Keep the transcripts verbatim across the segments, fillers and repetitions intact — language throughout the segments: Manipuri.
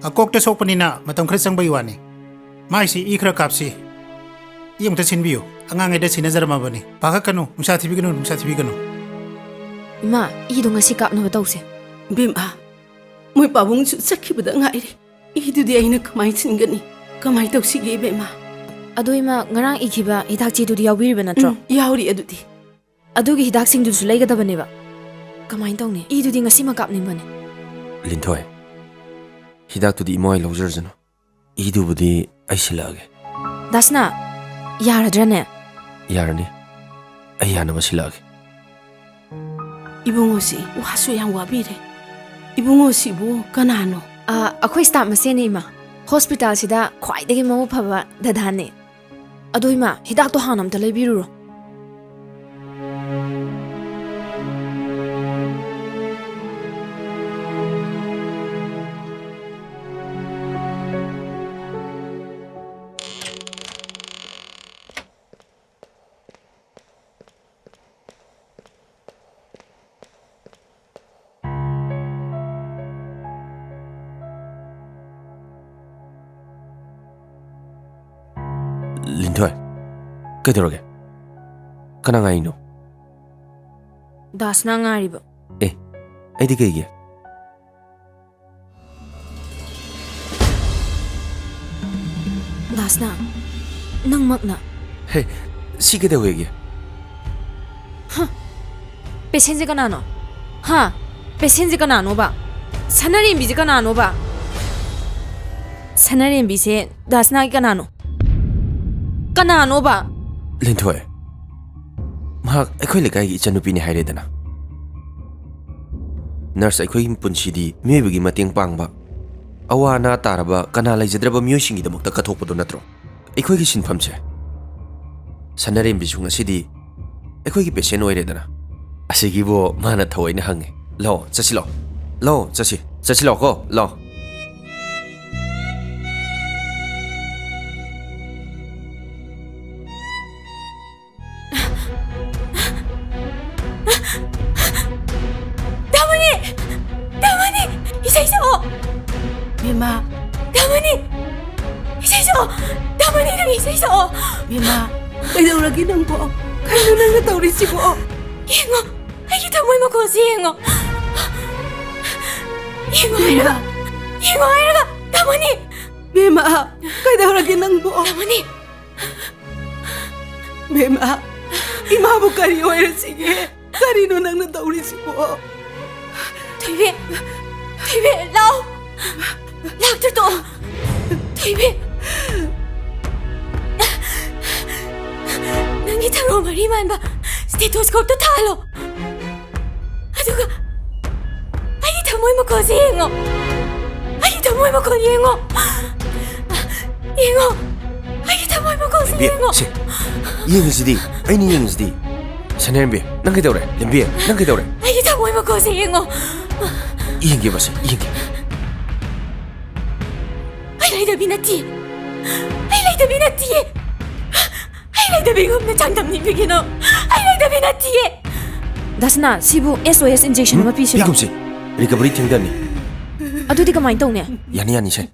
ꯑꯀꯣꯛꯇ ꯁꯣꯛꯄꯅꯤꯅ ꯃꯇꯝ ꯈꯔ ꯆꯪꯕꯒꯤ ꯋꯥꯅꯤ꯫ ꯃꯥꯏꯁꯤ ꯏ ꯈꯔ ꯀꯥꯞꯁꯤ꯫ ꯏ ꯑꯃꯨꯛꯇ ꯁꯤꯟꯕꯤꯌꯨ꯫ ꯑꯉꯥꯡꯉꯩꯗ ꯁꯤꯟꯅꯖꯔꯝꯃꯕꯅꯤ꯫ ꯄꯥꯈꯠꯀꯅꯨ, ꯅꯨꯡꯁꯥ ꯊꯤꯕꯤꯒꯅꯨ, ꯅꯨꯡꯁꯥ ꯊꯤꯕꯤꯒꯅꯨ꯫ ꯏꯃꯥ, ꯏꯗꯣ ꯉꯁꯤ ꯀꯥꯞꯅꯕ ꯇꯧꯁꯦ꯫ ꯕꯦꯝꯃ, ꯃꯣꯏ ꯄꯥꯕꯨꯡꯁꯨ ꯆꯠꯈꯤꯕꯗ ꯉꯥꯏꯔꯤ꯫ ꯏꯗꯨꯗꯤ ꯑꯩꯅ ꯀꯃꯥꯏ ꯁꯤꯟꯒꯅꯤ? ꯀꯃꯥꯏ ꯇꯧꯁꯤꯒꯦ, ꯏꯕꯦꯝꯃ? ꯑꯗꯣ ꯏꯃꯥ, ꯉꯔꯥꯡ ꯏꯈꯤꯕ ꯍꯤꯗꯥꯛ ꯆꯦꯗꯨꯗꯤ ꯌꯥꯎꯕꯤꯔꯤꯕ ꯅꯠꯇ꯭ꯔꯣ? ꯎꯝ, ꯌꯥꯎꯔꯤ ꯑꯗꯨꯗꯤ꯫ ꯑꯗꯨꯒꯤ ꯍꯤꯗꯥꯛꯁꯤꯡꯗꯨꯁꯨ ꯂꯩꯒꯗꯕꯅꯦꯕ꯫ ꯀꯃꯥꯏ ꯇꯧꯅꯤ? ꯏꯗꯨꯗꯤ ꯉꯁꯤꯃꯛ ꯀꯥꯞꯅꯤꯡꯕꯅꯦ꯫ ꯂꯤꯟꯊꯣꯏ, ꯍꯤꯗꯥꯛꯇꯨꯗꯤ ꯏꯃꯥ ꯍꯣꯏ ꯂꯧꯖꯔꯖꯅꯨ꯫ ꯏꯗꯨꯕꯨꯗꯤ ꯑꯩ ꯁꯤꯜꯂꯛꯑꯒꯦ꯫ ꯗꯥꯁꯅꯥ, ꯌꯥꯔꯗ꯭ꯔꯅꯦ? ꯌꯥꯔꯅꯤ꯫ ꯑꯩ ꯌꯥꯅꯕ ꯁꯤꯜꯂꯛꯑꯒꯦ꯫ ꯏꯕꯨꯡꯉꯣꯁꯤ ꯋꯥꯁꯨ ꯌꯥꯝ ꯋꯥꯕꯤꯔꯦ꯫ ꯏꯕꯨꯡꯉꯣꯁꯤꯕꯨ ꯀꯅꯥꯅꯣ? ꯑ, ꯑꯩꯈꯣꯏ staff ꯃꯁꯦꯟꯅꯤ, ꯏꯃꯥ꯫ ꯍꯣꯁꯄꯤꯇꯥꯜꯁꯤꯗ ꯈ꯭ꯋꯥꯏꯗꯒꯤ ꯃꯕꯨꯛ ꯐꯕ ꯗꯗꯥꯅꯦ꯫ ꯑꯗꯣ ꯏꯃꯥ, ꯍꯤꯗꯥꯛꯇꯣ ꯍꯥꯟꯅ ꯑꯝꯇ ꯂꯩꯕꯤꯔꯨꯔꯣ꯫ ꯂꯤꯟꯊꯣꯏ, ꯀꯩꯗꯧꯔꯒꯦ? ꯀꯅꯥ ꯉꯥꯏꯔꯤꯅꯣ? ꯗꯥꯁꯅꯥ ꯉꯥꯏꯔꯤꯕ꯫ ꯑꯦ, ꯑꯩꯗꯤ ꯀꯩꯒꯤ? ꯗꯥꯁꯅꯥ, ꯅꯪꯃꯛꯅ? ꯍꯦ, ꯁꯤ ꯀꯩꯗꯧꯋꯦꯒꯦ? ꯍ, patientꯁꯦ ꯀꯅꯥꯅꯣ? ꯍꯥ? Patientꯁꯦ ꯀꯅꯥꯅꯣꯕ? ꯁꯅꯥꯔꯦꯝꯕꯤꯁꯦ ꯀꯅꯥꯅꯣꯕ? ꯁꯅꯥꯔꯦꯝꯕꯤꯁꯦ ꯗꯥꯁꯅꯥꯒꯤ ꯀꯅꯥꯅꯣ? ꯀꯅꯥꯅꯣꯕ? ꯂꯤꯟꯊꯣꯏ, ꯃꯍꯥꯛ ꯑꯩꯈꯣꯏ ꯂꯩꯀꯥꯏꯒꯤ ꯏꯆꯟꯅꯨꯄꯤꯅꯤ ꯍꯥꯏꯔꯦꯗꯅ꯫ Nurse ꯑꯩꯈꯣꯏꯒꯤ ꯄꯨꯟꯁꯤꯗꯤ ꯃꯤꯑꯣꯏꯕꯒꯤ ꯃꯇꯦꯡ ꯄꯥꯡꯕ, ꯑꯋꯥ ꯑꯅꯥ ꯇꯥꯔꯕ ꯀꯅꯥ ꯂꯩꯖꯗ꯭ꯔꯕ ꯃꯤꯑꯣꯏꯁꯤꯡꯒꯤꯗꯃꯛꯇ ꯀꯠꯊꯣꯛꯄꯗꯣ ꯅꯠꯇ꯭ꯔꯣ? ꯑꯩꯈꯣꯏꯒꯤ ꯁꯤꯟꯐꯝꯁꯦ꯫ ꯁꯅꯥꯔꯦꯝꯕꯤꯁꯨ ꯉꯁꯤꯗꯤ ꯑꯩꯈꯣꯏꯒꯤ patient ꯑꯣꯏꯔꯦꯗꯅ꯫ ꯑꯁꯤꯒꯤꯕꯨ ꯃꯥꯅ ꯊꯑꯣꯏꯅ ꯍꯪꯉꯦ꯫ ꯂꯥꯛꯑꯣ, ꯆꯠꯁꯤ ꯂꯥꯛꯑꯣ꯫ ꯂꯥꯛꯑꯣ, ꯆꯠꯁꯤ꯫ ꯆꯠꯁꯤ ꯂꯥꯛꯑꯣꯀꯣ, ꯂꯥꯛꯑꯣ꯫ ꯇꯥꯃꯣꯅꯦ! ꯇꯥꯃꯣꯅꯦ! ꯏꯁꯩ ꯁꯛꯑꯣ! ꯏꯕꯦꯝꯃ, ꯃꯥ꯫ ꯗꯥꯃꯅꯤ! ꯏꯁꯩ ꯁꯛꯑꯣ! ꯗꯥꯃꯅꯤ, ꯅꯪ ꯏꯁꯩ ꯁꯛꯑꯣ! ꯕꯦꯝꯃ, ꯀꯩꯗꯧꯔꯒꯦ ꯅꯪꯕꯣ? ꯀꯩꯅꯣ ꯅꯪꯅ ꯇꯧꯔꯤꯁꯤꯕꯣ? ꯌꯦꯡꯉꯣ, ꯑꯩꯒꯤ ꯊꯃꯣꯏ ꯃꯈꯣꯜꯁꯤ ꯌꯦꯡꯉꯣ! ꯌꯦꯡꯉꯣ ꯍꯥꯏꯔꯒ! ꯕꯦꯝꯃ! ꯌꯦꯡꯉꯣ ꯍꯥꯏꯔꯒ! ꯗꯥꯃꯅꯤ! ꯕꯦꯝꯃ, ꯀꯩꯗꯧꯔꯒꯦ ꯅꯪꯕꯣ? ꯗꯥꯃꯅꯤ! ꯕꯦꯝꯃ, ꯏꯃꯥꯕꯨ ꯀꯔꯤ ꯑꯣꯏꯔꯁꯤꯒꯦ? ꯀꯔꯤꯅꯣ ꯅꯪꯅ ꯇꯧꯔꯤꯁꯤꯕꯣ? ꯊꯣꯏꯕꯤ! ꯊꯣꯏꯕꯤ, ꯂꯥꯛꯑꯣ! ꯂꯥꯛꯇ ꯇꯣꯛꯑꯣ! ꯊꯣꯏꯕꯤ! ꯅꯪꯒꯤ ꯊꯔꯣ ꯃꯔꯤ ꯃꯥꯟꯕ stethoscope ꯇꯣ ꯊꯥꯍꯜꯂꯣ! ꯑꯗꯨꯒ ꯑꯩꯒꯤ ꯊꯃꯣꯏ ꯃꯈꯣꯜꯁꯦ ꯌꯦꯡꯉꯣ! ꯑꯩꯒꯤ ꯊꯃꯣꯏ ꯃꯈꯣꯜ ꯌꯦꯡꯉꯣ! ꯌꯦꯡꯉꯣ! ꯑꯩꯒꯤ ꯊꯃꯣꯏ ꯃꯈꯣꯜꯁꯦ ꯂꯦꯝꯕꯤ, ꯌꯦꯡꯉꯣ! ꯁꯦ, ꯌꯦꯡꯉꯤꯁꯤꯗꯤ, ꯑꯩꯅ ꯌꯦꯡꯉꯤꯁꯤꯗꯤ꯫ ꯁꯅꯥꯔꯦꯝꯕꯤ, ꯅꯪ ꯀꯩꯗꯧꯔꯦ? ꯂꯦꯝꯕꯤ, ꯅꯪ ꯀꯩꯗꯧꯔꯦ? ꯑꯩꯒꯤ ꯊꯃꯣꯏ ꯃꯈꯣꯜꯁꯦ ꯌꯦꯡꯉꯣ! ꯌꯦꯡꯒꯦꯕ, ꯁꯦ, ꯌꯦꯡꯒꯦ꯫ ꯑꯩ ꯂꯩꯗꯕꯤ ꯅꯠꯇꯤꯌꯦ! ꯑꯩ ꯂꯩꯗꯕꯤ ꯅꯠꯇꯤꯌꯦ! ꯑꯩ ꯂꯩꯗꯕꯤꯒꯨꯝꯅ ꯆꯥꯡꯗꯝꯅꯤꯡꯕꯤꯒꯤꯅꯣ! ꯑꯩ ꯂꯩꯗꯕꯤ ꯅꯠꯇꯤꯌꯦ! ꯗꯥꯁꯅꯥ, ꯁꯤꯕꯨ S O S injection ꯑꯃ ꯄꯤꯁꯤꯔꯣ? ꯄꯤꯒꯨꯝꯁꯤ꯫ Recovery ꯊꯦꯡꯊꯅꯤ꯫ ꯑꯗꯨꯗꯤ ꯀꯃꯥꯏꯅ ꯇꯧꯅꯤ? ꯌꯥꯅꯤ, ꯌꯥꯅꯤ, ꯁꯦ꯫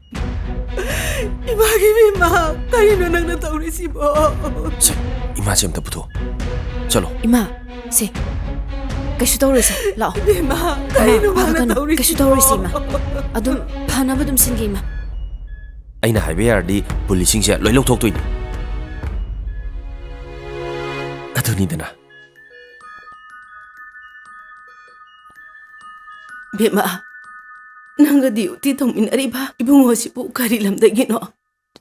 ꯏꯃꯥꯒꯤ ꯏꯃꯥ, ꯀꯔꯤꯅꯣ ꯅꯪꯅ ꯇꯧꯔꯤꯁꯤꯕꯣ? ꯁꯦ, ꯏꯃꯥꯁꯦ ꯑꯝꯇ ꯄꯨꯊꯣꯛꯑꯣ꯫ ꯆꯠꯂꯣ꯫ ꯏꯃꯥ, ꯁꯦ, ꯀꯩꯁꯨ ꯇꯧꯔꯣꯏꯁꯦ, ꯂꯥꯛꯑꯣ꯫ ꯏꯃꯥ, ꯏꯃꯥ, ꯀꯔꯤꯅꯣ ꯃꯥꯅ ꯄꯥꯈꯠꯀꯅꯨ, ꯇꯧꯔꯤꯁꯤꯕꯣ? ꯀꯩꯁꯨ ꯇꯧꯔꯣꯏꯁꯦ, ꯏꯃꯥ꯫ ꯑꯗꯨꯝ ꯐꯅꯕ ꯑꯗꯨꯝ ꯁꯤꯟꯒꯦ, ꯏꯃꯥ꯫ ꯑꯩꯅ ꯍꯥꯏꯕ ꯌꯥꯔꯗꯤ ꯄꯨꯂꯤꯁꯁꯤꯡꯁꯦ ꯂꯣꯏ ꯂꯧꯊꯣꯛꯇꯣꯏꯅꯤ꯫ ꯑꯗꯨꯅꯤꯗꯅ꯫ ꯕꯦꯝꯃ, ꯅꯪꯒ duty ꯇꯧꯃꯤꯟꯅꯔꯤꯕ ꯏꯕꯨꯡꯉꯣꯁꯤꯕꯨ ꯀꯔꯤ ꯂꯝꯗꯒꯤꯅꯣ?